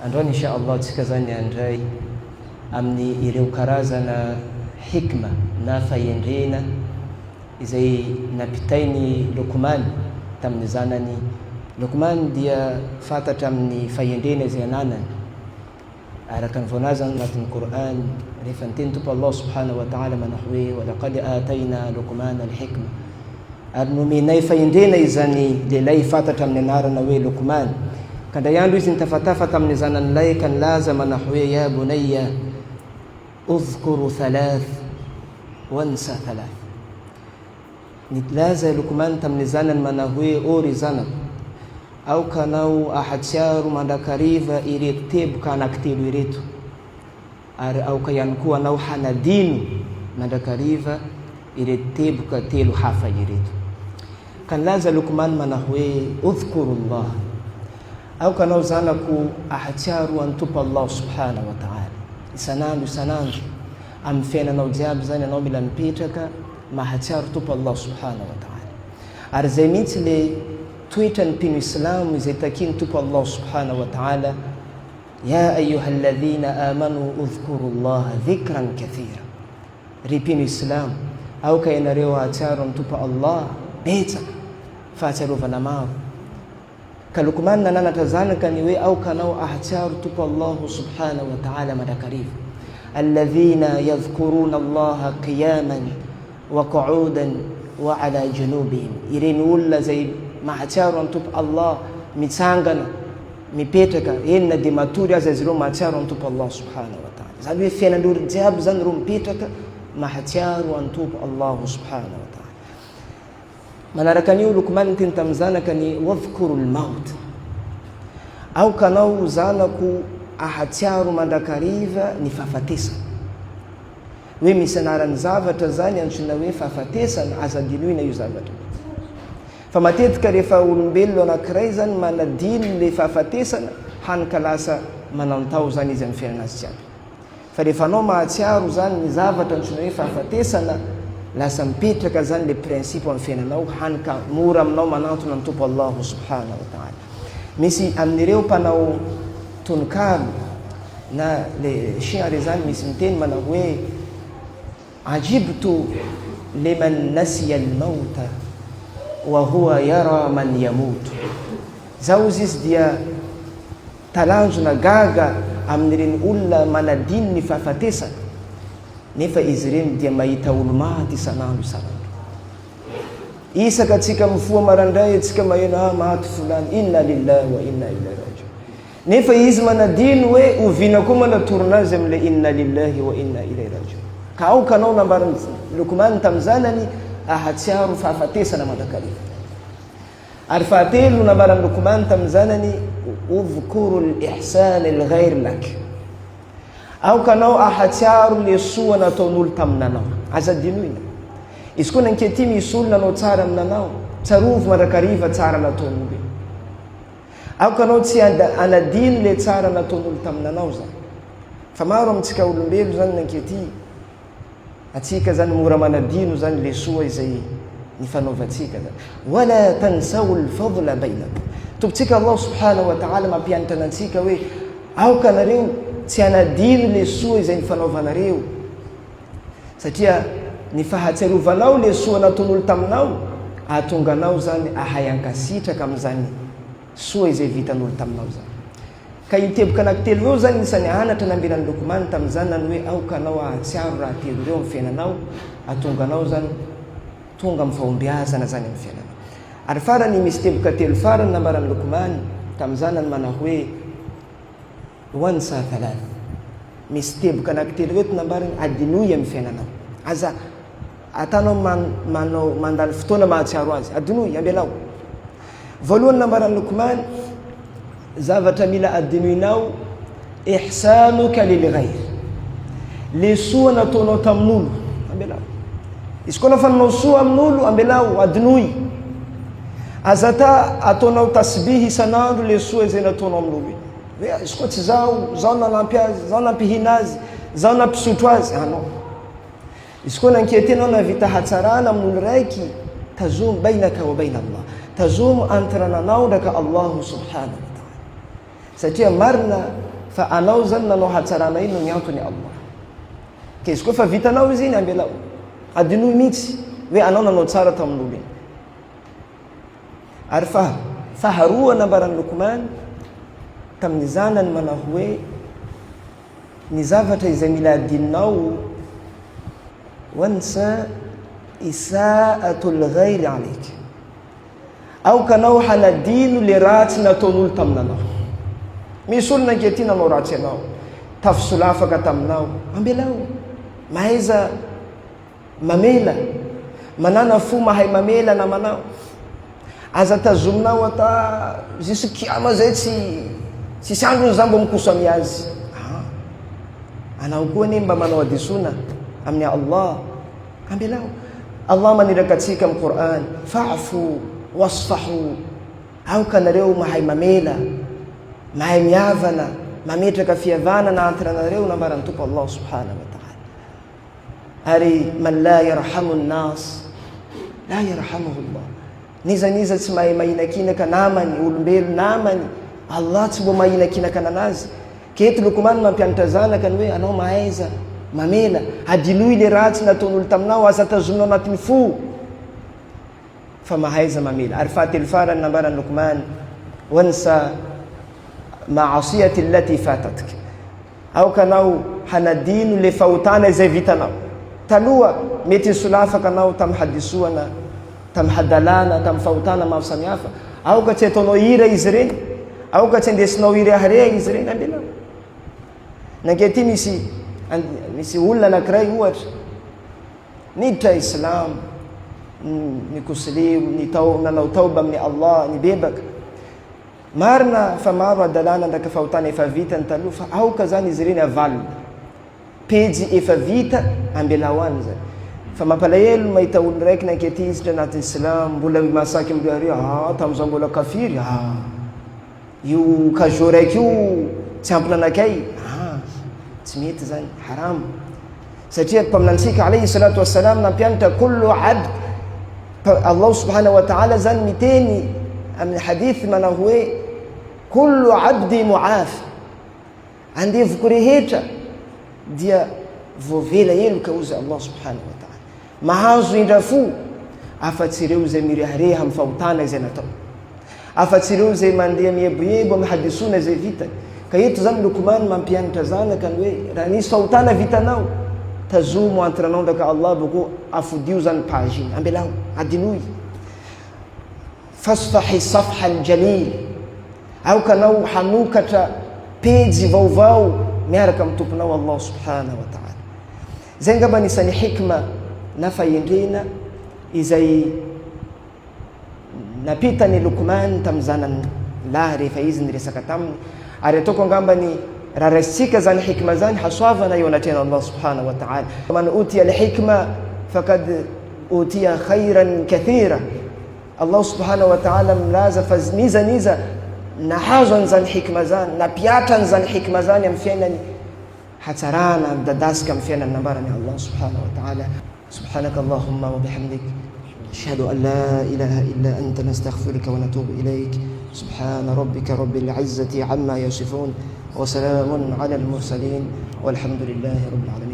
Androany insha Allah tsika zany handray amin'ny ireo karazana hikma na fahendrena izay nampitain'i Luqman tamin'ny zanany. Luqman dia fantatra amin'ny fahendrena izay ananany. Araka ny voalaza anatin'ny Qur'an, rehefa niteny Tompo Allah subhanahu wa ta'ala manao hoe, Wa laqad atayna Luqman al-hikma. Ary nomenay fahendrena izany lehilahy fantatra amin'ny anarana hoe Luqman. Ka indray andro izy nitafatafa tamin'ny zanany lahy ka nilaza manao hoe, Ya bunayya, udhkuru thalath wansa thalath. Nilaza i Luqman tamin'ny zanany manao hoe, Ô ry zanako, aoka anao ahatsiaro mandrakariva ireto teboka anankitelo ireto, ary aoka ihany koa anao hanadino mandrakariva ireto teboka telo hafa ireto. Ka nilaza Luqman manao hoe, Udhkurullah, aoka anao zanako ahatsiaro an'i Tompo Allah subhanahu wa ta'ala, isan'andro isan'andro, amin'ny fiainanao jiaby izany anao mila mipetraka, Mahatsiaro Tompo Allah Subhanahu wa Ta'ala. Ary izay mihitsy le toetran'ny mpino Islamo izay takian'ny Tompo Allah Subhanahu wa Ta'ala, Ya ayyuhalladhina amanu udhkurullaha dhikran kathira. Ry mpino Islamo, aoka ianareo hahatsiaro an'i Tompo Allah betsaka, fahatsiarovana maro. Ka Luqman nananatra zanaka ny hoe aoka anao ahatsiaro Tompo Allahu subhanahu wa ta'ala mandrakariva. Alladhina yadhkuruna Allaha qiyaman wa qu'udan wa ala junubihim. Ireny olona izay mahatsiaro an'i Tompo Allah mitsangana, mipetraka, eny na dia matory aza izy ireo mahatsiaro an'i Tompo Allah subhanahu wa ta'ala. Izany hoe fiainan'olo jiaby izany ireo mipetraka mahatsiaro an'i Tompo Allahu subhanahu wa ta'ala. Manaraka an'io, Luqman niteny tamin'ny zanaka ny Wadhkurul maut. Aoka anao zanako ahatsiaro mandrakariva ny fahafatesana. Hoe misy anaran'ny zavatra zany antsoina hoe fahafatesana, aza adinoina io zavatra io. Fa matetika rehefa olombelona anankiray zany manadino le fahafatesana, hany ka lasa manantao zany izy amin'ny fiainana azy jiaby. Fa rehefa anao mahatsiaro zany ny zavatra antsoina hoe fahafatesana, lasa mipetraka zany le principe amin'ny fiainanao, hany ka mora aminao manantona ny Tompo Allahu subhanahu wa ta'ala. Misy amin'ireo mpanao tononkalo na le shi'ar zany misy miteny manao hoe, Ajibtu liman nasiya al-mauta wa huwa yara man yamutu. Zaho hozy izy dia Talanjona, gaga amin'ireny olona manadino ny fahafatesana, nefa izy ireny dia mahita olo-maty isan'andro isan'andro. Isaka antsika mifoha maraindray antsika maheno ah maty fulany, inna lillahi wa inna ilaihi raji'un. Nefa izy manadino hoe oviana koa mana tourna azy amin'ilay inna lillahi wa inna ilaihi raji'un. Ka aoka anao nambaran'i Luqman tamin'ny zanany ahatsiaro fahafatesana mandrakariva. Ary fahatelo no nambaran'i Luqman tamin'ny zanany, Udhkuru al-ihsan al-ghayr lak. Aoka anao ahatsiaro le soa nataon'olo taminanao. Aza adinoina. Izy koa nankety misy olo nanao tsara aminanao, tsarovy mandrakariva tsara nataon'olo iny. Aoka anao tsy hanadino le tsara nataon'olo taminanao zany. Fa maro amintsika olombelo zany nankety Atsika zany mora manadino zany le soa izay nifanaovantsika zany. Wala tansaw al-fadla bainakum. Tompontsika Allah subhanahu wa ta'ala mampianatra antsika hoe aoka nareo tsy hanadino le soa izay nifanaovanareo. Satria ny fahatsiarovanao le soa nataon'olo taminao ahatonga anao zany ahay ankasitraka amin'izany soa izay vitan'olo taminao zany. Ka io teboka anankitelo ireo izany isan'ny anatra namberan'i Luqman tamin'ny zanany hoe aoka anao hahatsiaro raha telo ireo amin'ny fiainanao, hahatonga anao izany tonga amin'ny fahombiazana izany amin'ny fiainanao. Ary farany misy teboka telo farany nambaran'i Luqman tamin'ny zanany manao hoe wansa thalath. Misy teboka anankitelo ireto nambarany adinoy amin'ny fiainanao. Aza atanao manao mandany fotoana mahatsiaro azy. Adinoy, ambelao. Voalohany nambaran'i Luqman, zavatra mila adinoinao, ihsanuka lil ghayr. Le soa nataonao tamin'olo, ambelao. Izy koa nafa nanao soa amin'olo, ambelao, adinoy. Aza ta ataonao tasbih isan'andro le soa izay nataonao amin'olo iny. Hoe izy koa tsy zaho, zaho nanampy azy, zaho nampihina azy, zaho nampisotro azy, anao. Izy koa nankety anao nahavita hatsarana amin'olo raiky, tazomy bainaka wa baina Allah. Tazomy entre nanao ndraka Allahu subhanahu wa ta'ala. Satria marina. Fa anao zany nanao hatsarana iny no miantony Allah. Ka izy koa fa vitanao izy iny, ambelao. Adinoy mihitsy hoe anao nanao tsara tamin'olo iny. Ary fa faharoa nambaran'i Luqman tamin'ny zanany manao hoe, Ny zavatra izay mila adinonao, wansa isa'atul ghayri alayk. Aoka anao hanadino le ratsy nataon'olo taminanao. Misy olona ankehitriny nanao ratsy anao, tafisolafaka taminao, ambelao. Mahaiza Mamela. Manàna fo mahay mamela namanao. Aza tazominao ata jusqu kiama zay tsy tsisy androny za mbo mikoso ami azy. Ah. Anao koa anie mba manao hadisoana amin'ny Allah. Ambelao. Allah maniraka antsika amin'ny Qur'an, fa'fu wasfahu. Aoka anareo mahay mamela, mahay mihavana, mametraka fihavanana entre anareo nambaran'ny Tompo Allah subhanahu wa ta'ala. Ary man la yarhamu nnas la yarhamuhu Allah. N'iza n'iza tsy mahay mahinakinaka namany, olombelo namany, Allah tsy mbo mahinakinaka ananazy. Ka eto Luqman mampianatra zanaka ny hoe anao mahaiza mamela, adinoy le ratsy nataon'olo taminao, aza tazominao anatin'ny fo fa mahaiza mamela. Ary fahatelo farany nambaran'i Luqman, wansa ma'asiyati allati fatatka. Aoka anao hanadino le fahotana izay vitanao. Taloha, mety nisolafaka anao tamin'ny hadisoana, tamin'ny hadalana, tamin'ny fahotana maro samihafa. Aoka tsy ataonao hira izy ireny. Aoka tsy andesinao hirehareha izy ireny. Ambelao. Nankehitriny misy misy olona anankiray ohatra, niditra Islam, nikosilio, nitao, nanao taoba amin'ny Allah, nibebaka. Marina fa maro hadalana ndraka fahotana efa vitany taloha fa aoka zany izy ireny avalona. Pejy efa vita ambelao any zany. Fa mampalahelo mahita olo raiky nankety izy anatin'ny silamo mbola masaky mirehareha ah tamin'izaho mbola kafiry ah io cajot raiky io tsy ampy nanakay ah tsy mety zany haram. Satria Mpaminanintsika alayhi salatu wassalam nampianatra kullu abd, Allah subhanahu wa ta'ala zany miteny amin'ny hadith manao hoe kullu abdi mu'af, andevoko rehetra dia voavela heloka hozy Allah subhanahu wa ta'ala. Mahazo indra fo afa-tsy ireo izay mirehareha amin'ny fahotana izay natao. Afa-tsy ireo izay mandeha mieboebo amin'ny hadisoana izay vitany. Ka eto izany Luqman mampianatra zanaka ny hoe raha nisy fahotana vitanao, tazomo entre anao ndraka Allah boko afodio zany page iny. Ambelao, adinoy. Fasfahi safha al-jalil. Aoka anao hanokatra pejy vaovao miaraka amin'ny Tomponao Allah subhanahu wa ta'ala. Izay angamba anisan'ny hikma na fahendrena izay Nampitan'i Luqman tamin'ny zanany lahy rehefa izy niresaka taminy, ary ataoko angambany raha raisintsika izany hikma izany, hasoavana eo anatrehan'Allah subhanahu wa ta'ala. Man utiya al-hikma faqad utiya khayran kathira. Allah subhanahu wa ta'ala milaza fa n'iza n'iza nahazo an'izany hikma izany, nampihatra an'izany hikma izany amin'ny fiainany, hatsarana midadasika amin'ny fiainany nambaran'i Allah subhanahu wa ta'ala. Subhanaka Allahumma wa bihamdik ashhadu an la ilaha illa anta nastaghfiruka wa natubu ilayk subhana rabbika rabbil izzati amma yasifun wa salamun ala al mursalin walhamdulillahi rabbil alamin.